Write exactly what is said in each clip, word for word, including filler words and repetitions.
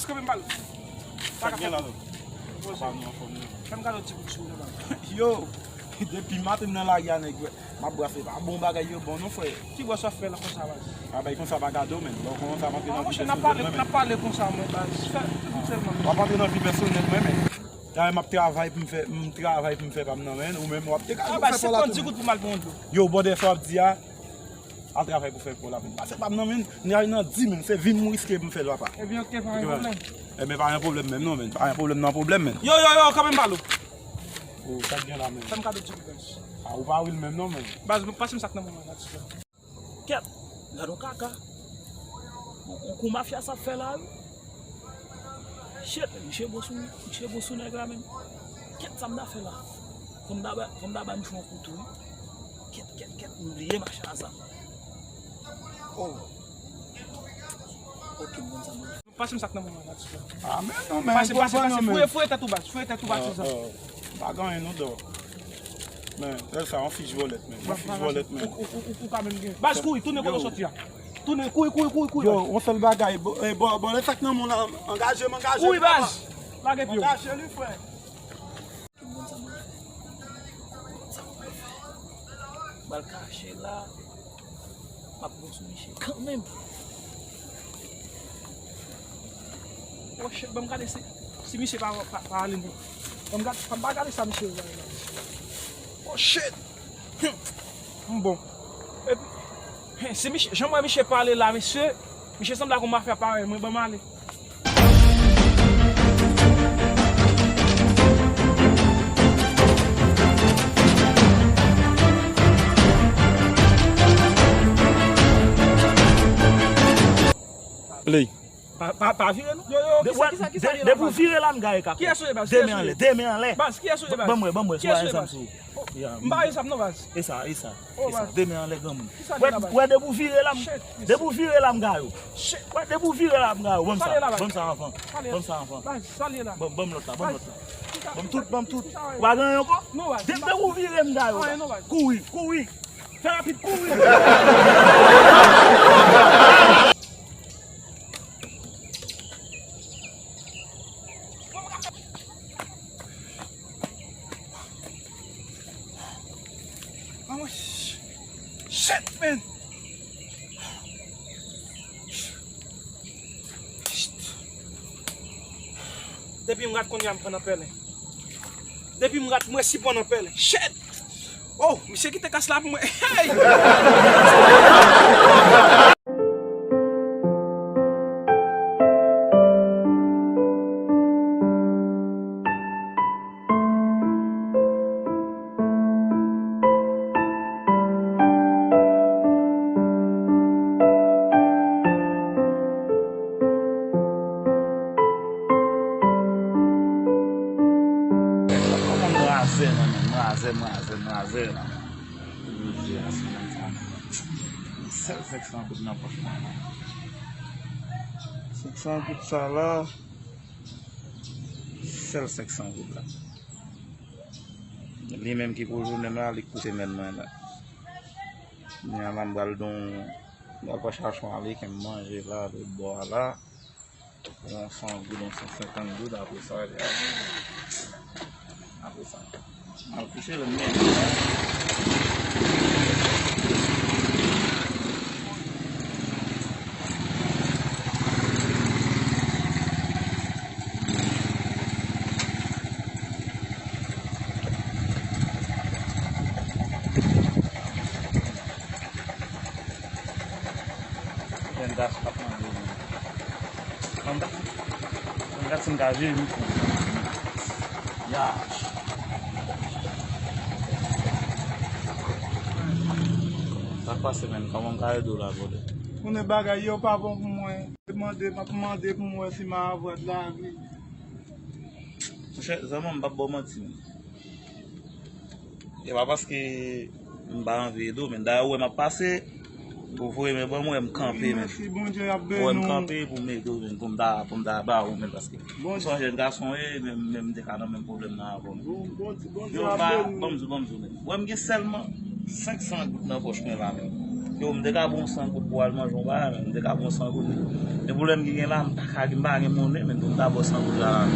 Kanpe m pale. Sa k gen la, non? Papa nou anfòm, non? Fè m gade yon ti kout sou ou, non, baz. Yo, depi maten m nan lari a, nèg, m ap brase, pa bon bagay yo bon, non, frè. Ki bwè sa w ap fè la konsa, baz? Bagay konsa pa gade w, menn. Lè w kòmanse ap antre nan vi pèsonèl mwen, menn. N ap pale, n ap pale konsa, mwen, baz. Fè, fè tout sèlman, menn. W ap antre nan vi pèsonèl mwen, menn. Dayè, m ap travay pou m fè, m travay pou m fè pa m nan, menn. Ou menm, w ap degaje w fè pa w la tou, menn. Yo, bòdè, sa w ap di a, al travay pou fè pa w la, menn. Pa fè pa m nan, menn. N a nan di, menn. Se vi m riske pou m fè l, papa. Ebyen, oke, pa gen pwoblèm. Ebyen, pa gen pwoblèm menm, non, menn. Pa gen pwoblèm nan pwoblèm, menn. Yo, yo, yo, kanpe m pale w. O, sa k gen la, menn? Fè m kado ti kout, baz. A, ou pa ri l menm, non, menn. Baz, pase m sa k nan men mwen la, ti frè. Kèt, gad yon kaka. Yon, yon kou mafya sa ap fè la, wi. Shit, misye bon sou, misye bon sou nèg la, menm. Kèt, sa m ta fè la? Fò m ta ba, fò m ta ba misye yon kou tou, wi. Kèt, kèt, kèt, m bliye machin sa. Oh. Ok, m konn sa m ap fè. Pase m sa k nan men mwen la, ti frè. A, men non, men. Pase, pase, pase. Fouye, fouye tèt ou, baz. Fouye tèt ou, baz, sa. Pa gen anyen, non, dò. Men, sèl sa, yon fich vòlèt, men. Yon fich vòlèt, men. Ou, ou, ou, ou pa menm gen. Baz, kouri, tounen kote w soti a. Tounen, kouri, kouri, kouri, kouri, baz. Yo, yon sèl bagay, bò, eh, bò, bò, lè sa k nan men w la, angaje m, angaje m, papa. Kouri, baz. Lage pye w. Angaje li, frè. Ki bon sa m ap fè? Sa m ap fè? M al kache la. M ap bon sou misye kanmenm. Oh shit, ban m gade si, si misye pa, pa, pa ale non. Ban m gade, ban m pa gade sa misye wè la. Oh shit! M bon. Epi, si misye, jan m wè misye pale la, mesye, misye sanble ak yon mafya parèy mwen, ban m ale. Play. Pa, pa, pa vire non. Yo, yo, kisa, kisa, kisa li la, baz? Depi w vire la, m gaye, kako. Kiyès ou ye, baz? De men anlè, de men anlè. Baz, kiyès ou ye, baz? Ban mwen, ban mwen, sou a zam sou. M pa gen zam non, baz. E sa, e sa. Oh, e sa, baz. De men anlè, granmoun. Kisa li la, baz? Wè, depi w vire la, m, depi w vire la, m gaye w. Wè, depi w vire la, m gaye w. Ban m sa, ban m sa anvan. Ban m sa anvan. Baz, sa li la. Ban, ban m lòt la, ban m lòt la. Ban m tout, ban m tout. Ou pa gen anyen ankò? Non, baz. Depi w vire, m gaye w. Kouri, kouri. Fè rapid, kouri. Anmwey. Shit, man. Depi m rat kounye a m pran nan pèlen. Depi m rat m resi pran nan pèlen. Shit. Oh, misye kite kas la pou mwen. Hey! Kòman m razè nan men m, razè, m razè, m razè nan men m. Jodi a, semèn sa. Sèl senk san goud nan pòch mwen la. Senk san goud sa la. Sèl senk san goud la. Li menm ki pou jounen m la, li k pou semèn mwen la. Kounye a la, m pral don, m pral pran chachon ale, ke m manje la, lòt bò a la. Yon san goud, yon san senkant goud, apre sa, apre sa. Al kouche, lè m gen. Jen gason k ap mande. Ann gad, ann gad si m ka jere mikwo. Ya. Sa k pase, menn? Kòman m ka ede w la, brother? Konnen bagay yo pa bon pou mwen. Mande, m ap mande pou m wè si m a avwad lavi. Monchè, zanmi m, m p ap ba w manti, menn. E pa paske m pa anvi ede w, men dayè ou wè m ap pase, ou voye men ban mwen, m kanpe, men. Mèsi, Bondye ap beni w. Ou wè m kanpe pou m ede w, men pou m ta, pou m ta ba ou, men paske ou se yon jèn gason, e, men, men m te ka nan menm pwoblèm nan avè w, men. Bon, Bondye, Bondye ap beni w. Yo, ban m di w, ban m di w, men. Ou wè m gen sèlman senk san goud nan pòch mwen la, men. Yo, m te ka pran yon san goud pou al manje yon bagay, men m te ka pran yon san goud. Men pwoblèm ki gen la, m pa ka, m pa gen monnen, men pou m ta ba w san goud la, la.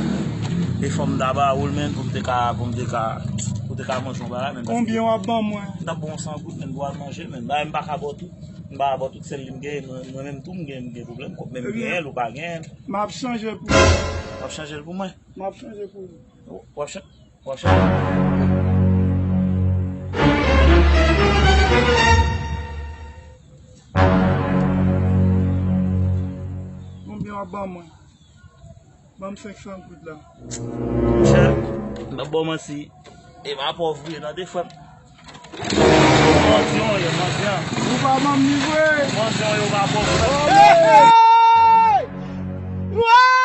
E fò m ta ba ou l, men pou m te ka, pou m te ka, pou te ka manje yon bagay, men. Konbyen w ap ban mwen? M ta ba w yon san goud, men pou al manje, men. Bagay m pa ka ba w tout. M pa ka ba w tout sèl li m gen, mwen, mwen menm tou m gen, m gen pwoblèm kòb, men m gen l, ou pa gen l. M ap chanje pou ou. W ap chanje l pou mwen? M ap chanje pou ou. W ap chanje? W ap chanje? Konbyen w ap ban mwen? Ban m senk san goud la. Monchè, m ap ba w manti. E pa pòv vre, tande, frè m. Mandyan w ye, mandyan. Ou pa ban m li vre. Mandyan w ye, ou pa pòv vre.